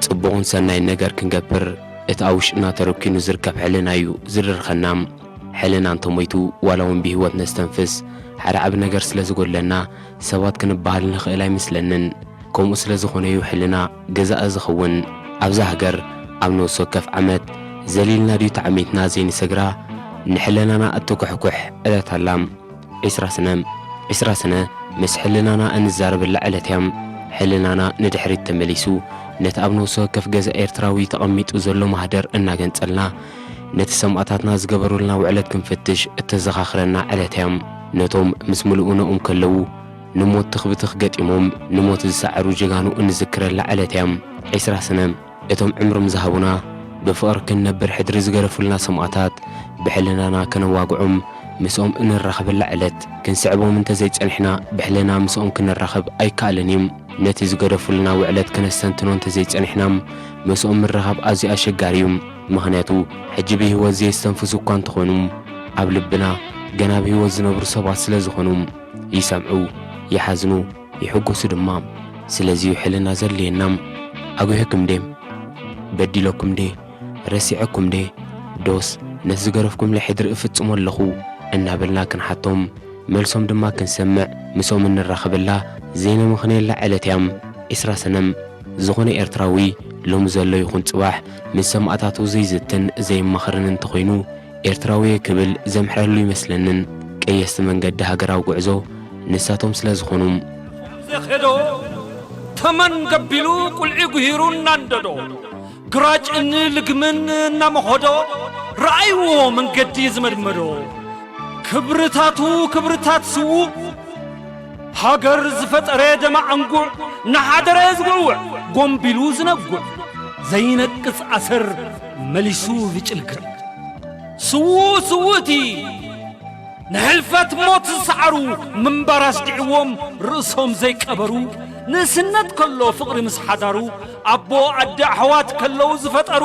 ጽቡቕን ሰናይን ነገር ክንገብር እቲ ኣብ ውሽጥና ተረኪኑ ዝርከብ ሕልና እዩ ዝድርኸና። ሕልና እንተሞይቱ ዋላ እውን ብህይወት ነስተንፍስ ሓደ ዓቢ ነገር ስለ ዝጎድለና ሰባት ክንበሃል ንኽእል ኣይመስለንን። ከምኡ ስለ ዝኾነ እዩ ሕልና ገዛኢ ዝኸውን። ኣብዛ ሃገር ኣብ ነፍሲ ወከፍ ዓመት ዘሊልና ድዩ ተዓሚትና ዘይንሰግራ ንሕልናና እትኩሕኩሕ ዕለት ኣላ። ዒስራ ሰነ። ዒስራ ሰነ ምስ ሕልናና እንዛረበላ ዕለት እያ። ሕልናና ንድሕሪት ተመሊሱ ነቲ ኣብ ነፍሲ ወከፍ ገዛ ኤርትራዊ ተቐሚጡ ዘሎ ማህደር እናገንጸልና ነቲ ሰማእታትና ዝገበሩልና ውዕለት ክንፍትሽ እተዘኻኽረና ዕለት እያ። ነቶም ምስ ምልኡነኦም ከለዉ ንሞት ትኽብትኽ ገጢሞም ንሞት ዝሰዓሩ ጀጋኑ እንዝክረላ ዕለት እያ። ዒስራ ሰነ። እቶም ዕምሮም ዝሃቡና፣ ብፍቕሪ ክንነብር ሕድሪ ዝገደፉልና ሰማእታት፣ ብሕልናና ከነዋግዖም፣ ምስኦም እንራኸበላ ዕለት፣ ክንስዕቦም እንተዘይጸኒሕና፣ ብሕልና ምስኦም ክንራኸብ ኣይከኣልን እዩ። ነቲ ዝገደፉልና ውዕለት ከነስተንትኖ እንተዘይጸኒሕና፣ ምስኦም ምርኻብ ኣዝዩ ኣሸጋሪ እዩ። ምኽንያቱ፣ ሕጂ ብህይወት ዘየስተንፍሱ እኳ እንተኾኑ፣ ኣብ ልብና ገና ብህይወት ዝነብሩ ሰባት ስለ ዝኾኑ፣ ይሰምዑ፣ ይሓዝኑ፣ ይሕጎሱ ድማ። ስለዚ እዩ ሕልና ዘድልየና። ኣጉሂኩም ድየ? በዲለኩም ድየ? ረሲዐኩም ድየ? ዶስ ነቲ ዝገረፍኩምለይ ሕድሪ እፍጽሞ ኣለኹ እናበልና ክንሓቶም፣ መልሶም ድማ ክንሰምዕ፣ ምስኦም እንራኸበላ፣ ዘይነመኽንየላ ዕለት እያ። ዒስራ ሰነ። ዝኾነ ኤርትራዊ ሎሚ ዘሎ ይኹን ጽባሕ ምስ ሰማእታቱ ዘይዝትን ዘይማኽርን እንተኾይኑ፣ ኤርትራዊ እየ ክብል ዘምሕረሉ ይመስለንን። ቀየስቲ መንገዲ ሃገራዊ ጉዕዞ ንሳቶም ስለ ዝኾኑ። ዘኸዶ ተመን ገቢሉ ቁልዒ ጉሂሩ እናንደዶ፣ ግራጭን ልግምን እናመኸዶ፣ ረኣይዎ መንገዲ ዝመድመዶ። ክብርታቱ ክብርታት ስዉእ፣ ሃገር ዝፈጠረ ደማ ዕንጉዕ፣ እናሓደረ ዝውዕውዕ፣ ጎንቢሉ ዝነጉዕ፣ ዘይነቅጽ ኣሰር መሊሱ ዝጭልግዕ። ስዉእ ስዉእቲ ንሕልፈት ሞት ዝሰዓሩ፣ ምንባር ኣስዲዕዎም ርእሶም ዘይቀበሩ፣ ንእስነት ከሎ ፍቕሪ ምስ ሓዳሩ፣ ኣቦ ኣደ ኣሕዋት ከለዉ ዝፈጠሩ፣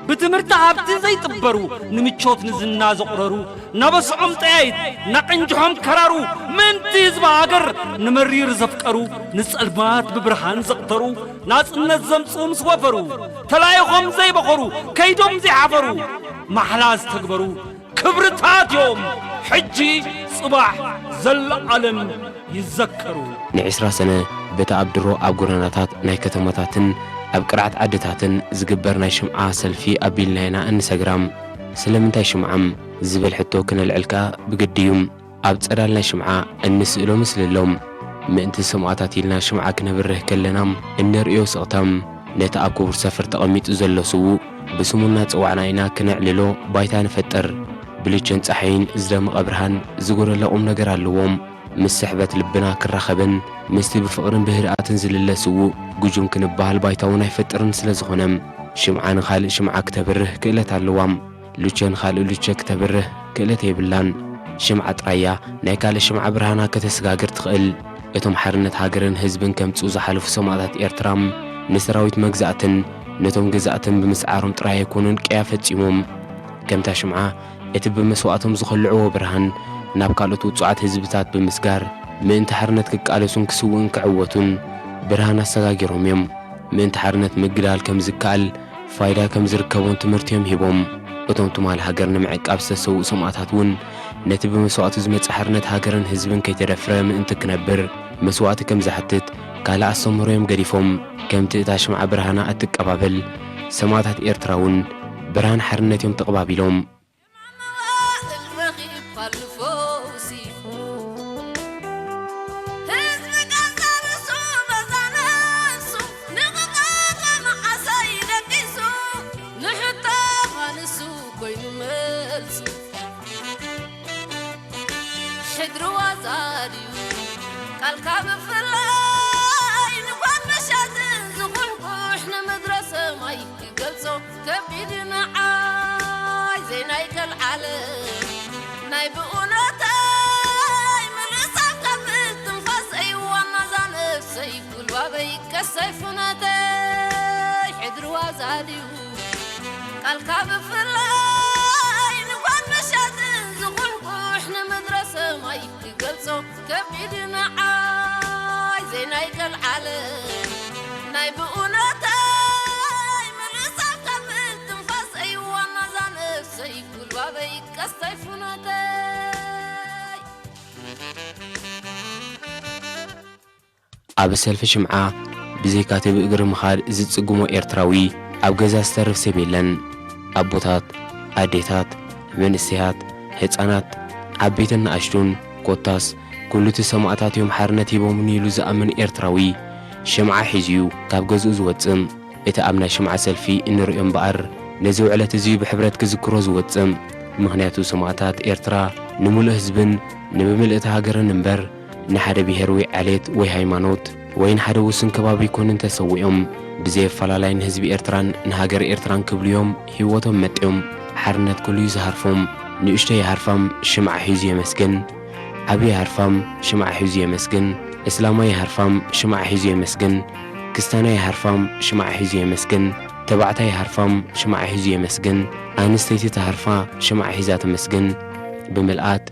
ብትምህርቲ ሃብቲ ዘይጥበሩ፣ ንምቾት ንዝና ዘቑረሩ፣ ናበስዖም ጠያይት ናቐንጅሖም ከራሩ፣ ምእንቲ ህዝቢ ሃገር ንመሪር ዘፍቀሩ፣ ንጸልማት ብብርሃን ዘቕተሩ፣ ናጽነት ዘምጽኡ ምስ ወፈሩ፣ ተላኢኾም ዘይበኸሩ፣ ከይዶም ዘይሓፈሩ፣ ማሕላ ዝተግበሩ፣ ክብርታት እዮም ሕጂ ጽባሕ ዘለኣለም ይዘከሩ። ንዒስራ ሰነ በቲ ኣብ ድሮ ኣብ ጎደናታት ናይ ከተማታትን ኣብ ቅርዓት ዓድታትን ዝግበር ናይ ሽምዓ ሰልፊ ኣቢልና ኢና እንሰግራ። ስለምንታይ ሽምዓ ዝብል ሕቶ ክነልዕል ከኣ ብግዲ እዩ። ኣብ ጸዳል ናይ ሽምዓ እንስእሎ ምስሊ ኣሎ። ምእንቲ ሰማእታት ኢልና ሽምዓ ክነብርህ ከለና እንርእዮ ስቕታ፣ ነቲ ኣብ ክቡር ሰፈር ተቐሚጡ ዘሎ ስዉእ ብስሙ እናጸዋዕና ኢና ክነዕልሎ ባይታ ንፈጥር። ብልቸን ጸሓይን ዝደመቐ ብርሃን ዝጎደሎ ቁም ነገር ኣለዎ። ምስ ስሕበት ልብና ክራኸብን ምስቲ ብፍቕርን ብህድኣትን ዝልለ ስዉእ ጉጁም ክንበሃል ባይታ እውን ኣይፈጥርን ስለ ዝኾነ፣ ሽምዓ ንኻልእ ሽምዓ ክተብርህ ክእለት ኣለዋ። ሉቸ ንኻልእ ሉቸ ክተብርህ ክእለት የብላን። ሽምዓ ጥራይ እያ ናይ ካልእ ሽምዓ ብርሃና ከተስጋግር ትኽእል። እቶም ሓርነት ሃገርን ህዝብን ከምጽኡ ዝሓለፉ ሰማእታት ኤርትራ፣ ንሰራዊት መግዛእትን ነቶም ገዛእትን ብምስዓሮም ጥራይ ኣይኮኑን ቅያ ፈጺሞም። ከምታ ሽምዓ፣ እቲ ብመስዋእቶም ዝኸልዕዎ ብርሃን ናብ ካልኦት ውጹዓት ህዝብታት ብምስጋር፣ ምእንቲ ሓርነት ክቃለሱን ክስውኡን ክዕወቱን ብርሃን ኣሰጋጊሮም እዮም። ምእንቲ ሓርነት ምግዳል ከም ዝከኣል ፋይዳ ከም ዝርከቦን ትምህርቲ እዮም ሂቦም። እቶም ትማል ሃገር ንምዕቃብ ዝተሰውኡ ሰማእታት እውን ነቲ ብመስዋእቱ ዝመጽእ ሓርነት ሃገርን ህዝብን ከይተደፍረ ምእንቲ ክነብር መስዋእቲ ከም ዘሕትት ካልእ ኣስተምህሮ እዮም ገዲፎም። ከምቲ እታ ሽምዓ ብርሃና እትቀባበል ሰማእታት ኤርትራ እውን ብርሃን ሓርነት እዮም ተቐባቢሎም። መዋእል ረኺብካሉ ፈውሲ ህዝቢ ገዛ ርእሱ በዛ ነፍሱ ንቕጣታ መዓሰይ ደቂሱ ንሕቶ ንሱ ኮይኑ መልሱ ሕድሪ ዋዛ ድዩ ቃልካ ብፍላይ ንጓድ መሸትን ዝኹሕኩሕ ንምድረሰ ዓለም ናይ ብእውነተይ ምልእሳን ከብል ትንፋሰይ ዋናዛ ነፍሰይ ጉልባበይ ቀሰይ ፍነተይ ሕድሪ ዋዛ ድዩ ቃልካ ብፍላይ ንጓል ምሸትን ዝቑሕቁሕ ንምድረ ሰማይ ክገልጾ ከቢድ ንዓይ ዘይናይ ቀልዓለም ናይ ብእውነተይ ምልእሳን ከብል ትንፋሰይ ዋናዛ ነፍሰይ ጉልባበይ ቀስተይ ፍኖተይ። ኣብ ሰልፊ ሽምዓ ብዘይካቲ ብእግሪ ምኻድ ዝጽግሞ ኤርትራዊ ኣብ ገዛ ዝተርፍ ሰብ የለን። ኣቦታት፣ ኣዴታት፣ መንእሰያት፣ ህጻናት፣ ዓበይትን ንኣሽቱን፣ ኮታስ ኩሉ እቲ ሰማእታት እዮም ሓርነት ሂቦምኒ ኢሉ ዝኣምን ኤርትራዊ ሽምዓ ሒዙ እዩ ካብ ገዝኡ ዝወጽእ። እቲ ኣብ ናይ ሽምዓ ሰልፊ እንርእዮ እምበኣር፣ ነዚ ውዕለት እዚ ብሕብረት ክዝክሮ ዝወጽእ። ምኽንያቱ ሰማእታት ኤርትራ ንምሉእ ህዝብን ንምምልእቲ ሃገርን እምበር፣ ንሓደ ብሄር ወይ ዓሌት ወይ ሃይማኖት ወይ ንሓደ ውሱን ከባቢ ኣይኮኑን ተሰዊኦም። ብዘይ ኣፈላላይ ንህዝቢ ኤርትራን ንሃገር ኤርትራን ክብሉ እዮም ህይወቶም መጥዮም። ሓርነት ኩሉ እዩ ዝሃርፎም። ንእሽቶ ይሃርፋም ሽምዓ ሒዙ የመስግን። ዓብዪ ሃርፋም ሽምዓ ሒዙ የመስግን። እስላማይ ሃርፋም ሽምዓ ሒዙ የመስግን። ክስታናይ ሃርፋም ሽምዓ ሒዙ የመስግን። ተባዕታይ ሃርፋም ሽምዓ ሒዙ የመስግን። ኣንስተይቲ ተሃርፋ ሽምዓ ሒዛ ተመስግን። ብምልኣት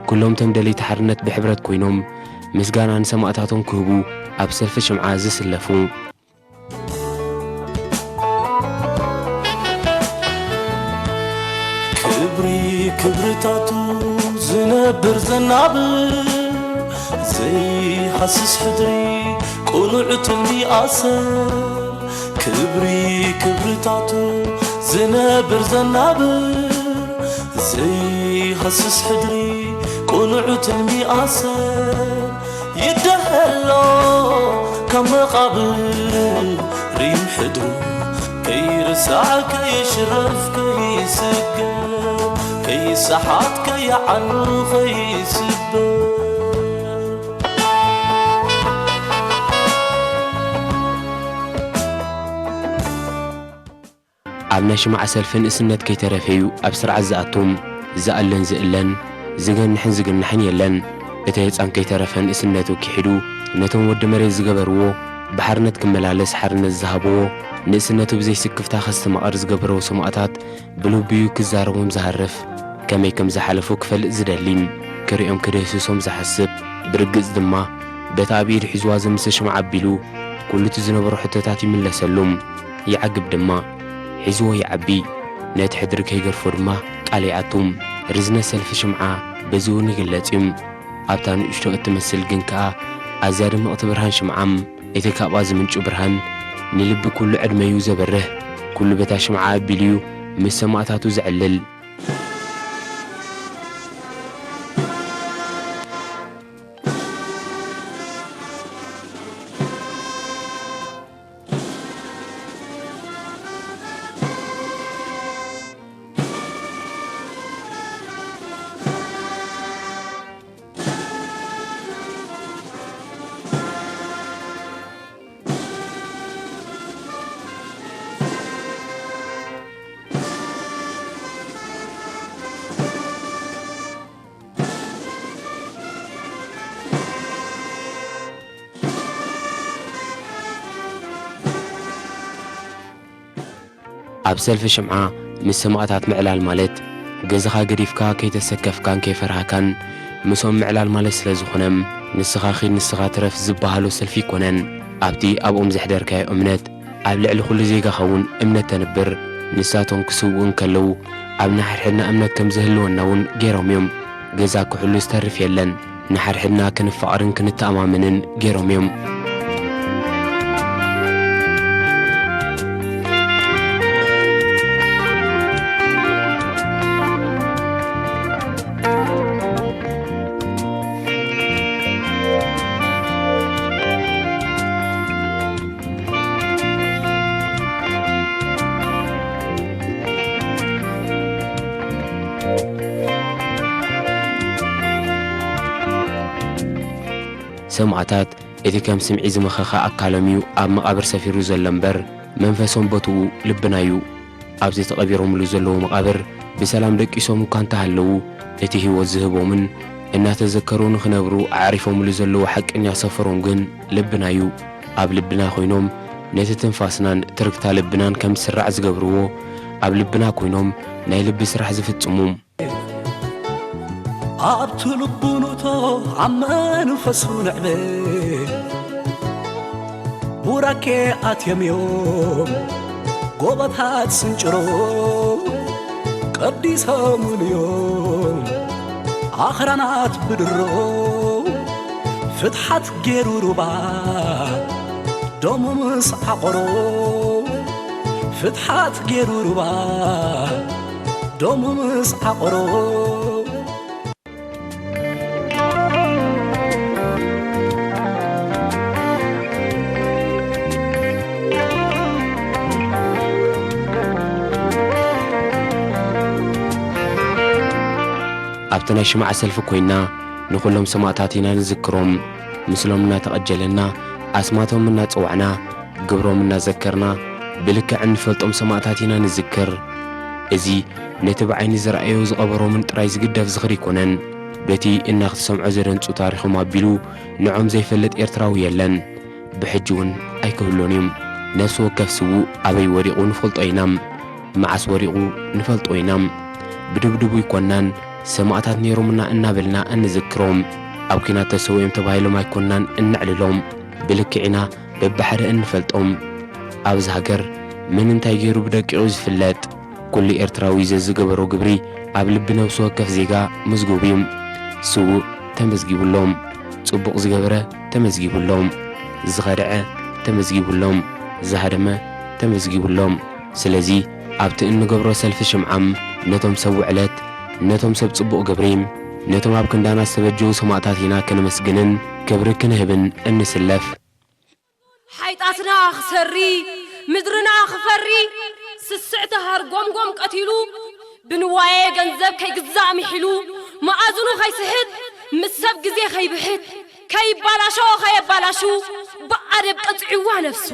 ኩሎም እቶም ደለይቲ ሓርነት ብሕብረት ኮይኖም ምስጋና ንሰማእታቶም ክህቡ ኣብ ሰልፊ ሽምዓ ዝስለፉ። ክብሪ ክብርታቱ ዝነብር ዘናብር ዘይሃስስ ሕድሪ ቅኑዕ ትልሚ ኣሰር ክብሪ ክብርታቱ ዝነብር ዘናብር ዘይሃስስ ሕድሪ ቅኑዕ ትልሚ ኣሰር ይደሀሎ ካብ መቓብር ሪም ሕድሩ ከይርሳዕ ከይሽረፍ ከይስገር ከይሰሓት ከይዓኑ ከይስበር። ኣብ ናይ ሽምዓ ሰልፊ ንእስነት ከይተረፈ እዩ ኣብ ስርዓት ዝኣቱ። ዝኣለን ዝእለን፣ ዝገንሕን ዝግናሕን የለን። እቲ ህጻን ከይተረፈ ንእስነቱ ኪሒዱ ነቶም ወዲ መሬት ዝገበርዎ፣ ብሓርነት ክመላለስ ሓርነት ዝሃብዎ፣ ንእስነቱ ብዘይ ስክፍታ ከስተማቕር ዝገበርዎ ሰማእታት ብልቡ እዩ ክዛረቦም ዝሃርፍ። ከመይ ከም ዝሓለፉ ክፈልጥ ዝደሊ፣ ክርእዮም ክድህስሶም ዝሓስብ። ብርግጽ ድማ በታ ኣብ ኢዱ ሒዝዋ ዝምስል ሽምዓ ኣቢሉ ኩሉ እቲ ዝነበሮ ሕቶታት ይምለሰሉ። ይዓግብ ድማ። ሒዝዎ ይዓቢ። ነቲ ሕድሪ ከይገድፎ ድማ ቃል ይኣቱ። ርዝነት ሰልፊ ሽምዓ በዚ እውን ይግለጽ እዩ። ኣብታ ንእሽቶ እትመስል ግን ከኣ ኣዝያ ድምቕቲ ብርሃን ሽምዓ፣ እቲ ካብኣ ዝምንጩ ብርሃን ንልቢ ኩሉ ዕድመ እዩ ዘብርህ። ኩሉ በታ ሽምዓ ኣቢሉ እዩ ምስ ሰማእታቱ ዘዕልል። ኣብ ሰልፊ ሽምዓ ምስ ሰማእታት ምዕላል ማለት፣ ገዛኻ ገዲፍካ ከይተሰከፍካን ከይፈራህካን ምስኦም ምዕላል ማለት ስለ ዝኾነ፣ ንስኻ ኺድ ንስኻ ትረፍ ዝበሃሎ ሰልፊ ኣይኮነን። ኣብቲ ኣብኦም ዘሕደርካዮ እምነት፣ ኣብ ልዕሊ ኩሉ ዜጋኻ እውን እምነት ተንብር። ንሳቶም ክስውኡ እንከለዉ፣ ኣብ ንሓድሕድና እምነት ከም ዝህልወና እውን ገይሮም እዮም። ገዛ ክሕሉ ዝተርፍ የለን። ንሓድሕድና ክንፋቐርን ክንተኣማመንን ገይሮም እዮም። ሰማእታት፣ እቲ ከም ስምዒ ዝመኸኸ ኣካሎም እዩ ኣብ መቓብር ሰፊሩ ዘሎ እምበር፣ መንፈሶም ቦትኡ ልብና እዩ። ኣብዚ ተቐቢሮምሉ ዘለዉ መቓብር ብሰላም ደቂሶም እኳ እንተሃለዉ፣ እቲ ህይወት ዝህቦምን እናተዘከሩ ንኽነብሩ ኣዕሪፎምሉ ዘለዉ ሓቀኛ ሰፈሮም ግን ልብና እዩ። ኣብ ልብና ኮይኖም ነቲ ትንፋስናን ትርግታ ልብናን ከም ዝስራዕ ዝገብርዎ፣ ኣብ ልብና ኮይኖም ናይ ልቢ ስራሕ ዝፍጽሙ። ኣብቲ ልቡ ንእቶ ኣብ መንፈሱ ንዕበ ቡራኬ ኣትዮም እዮም ጎቦታት ስንጭሮ ቀዲሶምሉ እዮም ኣኽራናት ብድሮ ፍትሓት ገይሩ ሩባ ደሙ ምስ ዓቆሮ ፍትሓት ገይሩ ሩባ ደሙ ምስ ዓቆሮ ኣብቲ ናይ ሽምዓ ሰልፊ ኮይና ንኹሎም ሰማእታት ኢና ንዝክሮም። ምስሎም እናተቐጀለና፣ ኣስማቶም እናጸዋዕና፣ ግብሮም እናዘከርና፣ ብልክዕ እንፈልጦም ሰማእታት ኢና ንዝክር። እዚ ነቲ ብዓይኒ ዝረኣዮ ዝቐበሮምን ጥራይ ዝግደፍ ዝኽሪ ኣይኮነን። በቲ እና ክትሰምዖ ዘደንጹ ታሪኾም ኣቢሉ ንዖም ዘይፈልጥ ኤርትራዊ የለን። ብሕጂ እውን ኣይክህሉን እዩ። ነፍሲ ወከፍ ስዉእ ኣበይ ወዲቑ ንፈልጦ ኢና። መዓስ ወዲቑ ንፈልጦ ኢና። ብድብድቡ ኣይኮናን ሰማእታት ነይሮምና እናበልና እንዝክሮም። ኣብ ኲናት ተሰዊኦም ተባሂሎም ኣይኮናን እነዕልሎም። ብልክዕ ኢና በብሓደ እንፈልጦም። ኣብዚ ሃገር መን እንታይ ገይሩ ብደቂቑ ዝፍለጥ። ኩሉ ኤርትራዊ ዘዝገበሮ ግብሪ ኣብ ልቢ ነፍሲ ወከፍ ዜጋ ምዝጉብ እዩ። ስዉእ ተመዝጊቡሎም፣ ጽቡቕ ዝገበረ ተመዝጊቡሎም፣ ዝኸድዐ ተመዝጊቡሎም፣ ዝሃደመ ተመዝጊቡሎም። ስለዚ ኣብቲ እንገብሮ ሰልፊ ሽምዓም ነቶም ሰብ ውዕለት፣ ነቶም ሰብ ጽቡቕ ግብሪ፣ ነቶም ኣብ ክንዳና ዝተበጀዉ ሰማእታት ኢና ከነመስግንን ክብሪ ክንህብን እንስለፍ። ሓይጣትና ክሰሪ፣ ምድርና ክፈሪ፣ ስስዕቲ ሃርጎምጎም ቀቲሉ፣ ብንዋየ ገንዘብ ከይግዛእ ምሒሉ፣ መኣዝኑ ከይስሕት፣ ምስ ሰብ ግዜ ከይብሕት፣ ከይባላሾ ከየባላሹ፣ ብኣደብ ቀጺዕዋ ነፍሱ።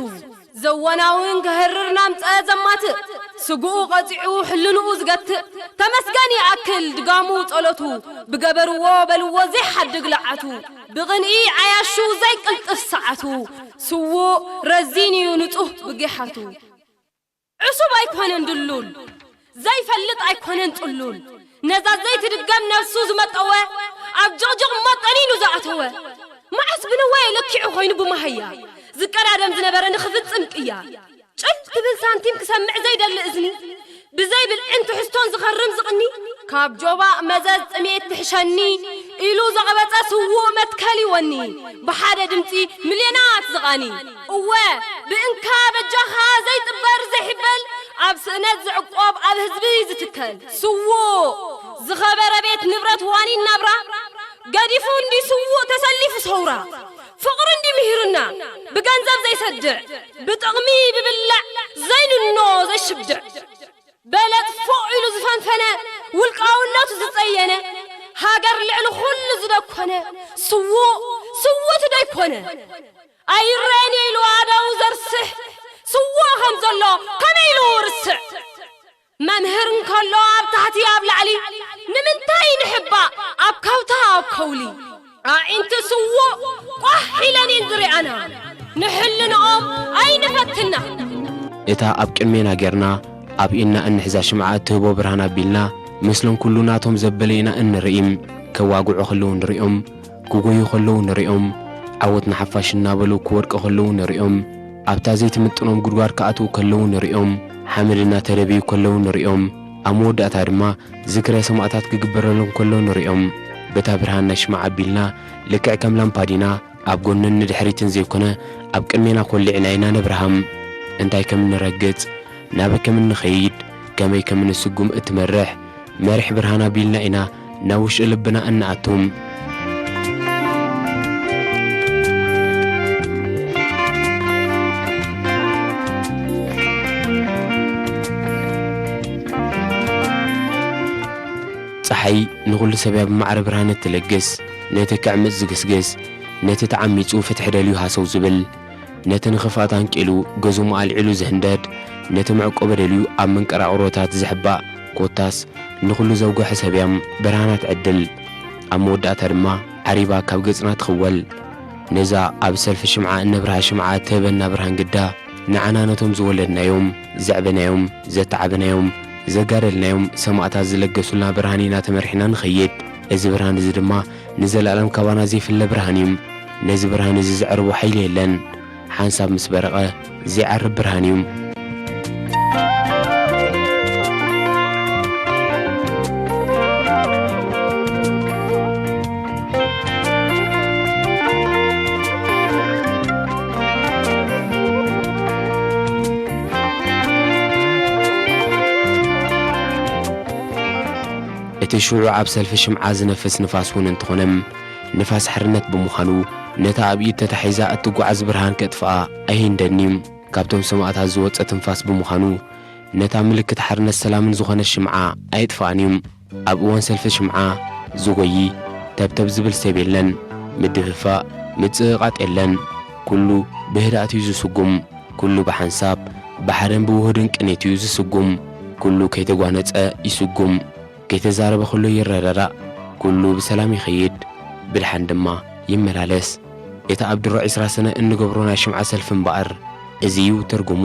ዘወናውን ክህርር ናምጸ ዘማትእ፣ ስግኡ ቀጺዑ ሕልንኡ ዝገትእ፣ ተመስገን ይኣክል ድጋሙ ጸሎቱ፣ ብገበርዎ በልዎ ዘይሓድግ ለዓቱ፣ ብቕንኢ ዓያሹ ዘይቅልጥፍ ሰዓቱ፣ ስዉእ ረዚን እዩ ንጹህ ብጊሓቱ። ዕሱብ ኣይኮነን ድሉል፣ ዘይፈልጥ ኣይኮነን ጽሉል፣ ነዛ ዘይትድገም ነፍሱ ዝመጠወ፣ ኣብ ጅቕጅቕ እሞ ጠኒኑ ዝኣተወ፣ መዓስ ብነዋየ ለኪዑ ኮይኑ ብመሃያ፣ ዝቀዳደም ዝነበረ ንኽፍጽም ቅያ። ጭል ትብል ሳንቲም ክሰምዕ ዘይደሊ እዝኒ፣ ብዘይ ብልዕን ትሕዝቶን ዝኸርም ዝቕኒ፣ ካብ ጆባእ መዘዝ ጥሜት ትሕሸኒ ኢሉ ዘቐበጸ ስዉእ መትከል እዩ ወኒ፣ ብሓደ ድምጺ ሚልዮናት ዝቓኒ። እወ፣ ብእንካ በጃኻ ዘይጥበር ዘይሕበል፣ ኣብ ስእነት ዝዕቆብ ኣብ ህዝቢ ዝትከል። ስዉእ ዝኸበረ ቤት ንብረት ዋኒን ናብራ፣ ገዲፉ እንዲ ስዉእ ተሰሊፉ ሰውራ። ፍቕሪ እንዲ ምሂሩና ብገንዘብ ዘይሰድዕ፣ ብጥቕሚ ብብላዕ ዘይንኖ ዘይሽብድዕ። በለጥ ፎእ ኢሉ ዝፈንፈነ፣ ውልቃውነቱ ዝጸየነ፣ ሃገር ልዕሊ ኩሉ ዝደኮነ፣ ስዉእ ስዉእቲ ደይኮነ። ኣይረአን ኢሉ ኣእዳዉ ዘርስሕ፣ ስዉእ ከም ዘሎ ከመይ ኢሉ ርስዕ? መምህር እንከሎ ኣብ ታሕቲ ኣብ ላዕሊ፣ ንምንታይ ንሕባእ ኣብ ካውታ ኣብ ከውሊ? ኣዒንቲ ስዉእ ቋሕ ኢለን እየን ዝሪኣና፣ ንሕልንኦም ኣይንፈትና። እታ ኣብ ቅድሜና ጌርና፣ ኣብ ኢድና እንሕዛ ሽምዓ እትህቦ ብርሃን ኣቢልና፣ ምስሎም ኩሉ ናቶም ዘበለ ኢና እንርኢ። ከዋግዑ ከለዉ ንሪኦም፣ ክጎዩ ከለዉ ንሪኦም፣ ዓወት ንሓፋሽ እናበሉ ክወድቁ ከለዉ ንሪኦም፣ ኣብታ ዘይትምጥኖም ጉድጓድ ክኣትዉ ከለዉ ንሪኦም፣ ሓመድ እናተደብዩ ከለዉ ንሪኦም፣ ኣብ መወዳእታ ድማ ዝክረ ሰማእታት ክግበረሎም ከሎ ንሪኦም። በታ ብርሃን ናይ ሽምዓ ኣቢልና፣ ልክዕ ከም ላምፓዲና፣ ኣብ ጎንን ንድሕሪትን ዘይኮነ፣ ኣብ ቅድሜና ኮሊዕና ኢና ነብርሃም። እንታይ ከም እንረግጽ፣ ናበይ ከም እንኸይድ፣ ከመይ ከም እንስጉም እትመርሕ መሪሕ ብርሃን ኣቢልና ኢና ናብ ውሽጢ ልብና እንኣቱ። ጸሓይ ንኹሉ ሰብ እያ ብማዕረ ብርሃን እትልግስ፣ ነቲ ክዕምጽ ዝግስግስ፣ ነቲ ተዓሚጹ ፍትሒ ደልዩ ሃሰው ዝብል፣ ነቲ ንኽፍኣት ኣንቂሉ ገዙሙ ኣልዒሉ ዝህንደድ፣ ነቲ መዕቆቢ ደልዩ ኣብ መንቀራቕሮታት ዝሕባእ፣ ኮታስ ንኹሉ ዘውግሐ ሰብ እያም ብርሃናት ዕድል። ኣብ መወዳእታ ድማ ዓሪባ ካብ ገጽና ትኽወል። ነዛ ኣብ ሰልፊ ሽምዓ እነብርሃ ሽምዓ እትህበና ብርሃን ግዳ፣ ንዓና ነቶም ዝወለድናዮም፣ ዘዕበናዮም፣ ዘተዓበናዮም፣ ዘጋደልናዮም ሰማእታት ዝለገሱልና ብርሃን ኢና ተመሪሕና ንኸይድ። እዚ ብርሃን እዚ ድማ ንዘለኣለም ካባና ዘይፍለ ብርሃን እዩ። ነዚ ብርሃን እዚ ዘዕርቦ ሓይሊ የለን። ሓንሳብ ምስ በረቐ ዘይዓርብ ብርሃን እዩ። እቲ ሽዑ ኣብ ሰልፊ ሽምዓ ዝነፍስ ንፋስ እውን እንተኾነ፣ ንፋስ ሓርነት ብምዃኑ፣ ነታ ኣብ ኢድ ተታሒዛ እትጓዓዝ ብርሃን ከጥፍኣ ኣይህንደን እዩ። ካብቶም ሰማእታት ዝወጸ ትንፋስ ብምዃኑ፣ ነታ ምልክት ሓርነት ሰላምን ዝኾነት ሽምዓ ኣየጥፍኣን እዩ። ኣብ እዋን ሰልፊ ሽምዓ ዝጎዪ፣ ተብተብ ዝብል ሰብ የለን። ምድፍፋእ፣ ምጽቕቓጥ የለን። ኩሉ ብህድኣት እዩ ዝስጉም። ኩሉ ብሓንሳብ፣ ብሓደን ብውሁድን ቅኒት እዩ ዝስጉም። ኩሉ ከይተጓነጸ ይስጉም። ከይተዛረበ ከሎ ይረዳዳእ። ኩሉ ብሰላም ይኸይድ፣ ብድሓን ድማ ይመላለስ። እቲ ኣብ ድሮ ዕስራ ሰነ እንገብሮ ናይ ሽምዓ ሰልፊ እምበኣር፣ እዚ እዩ ትርጉሙ።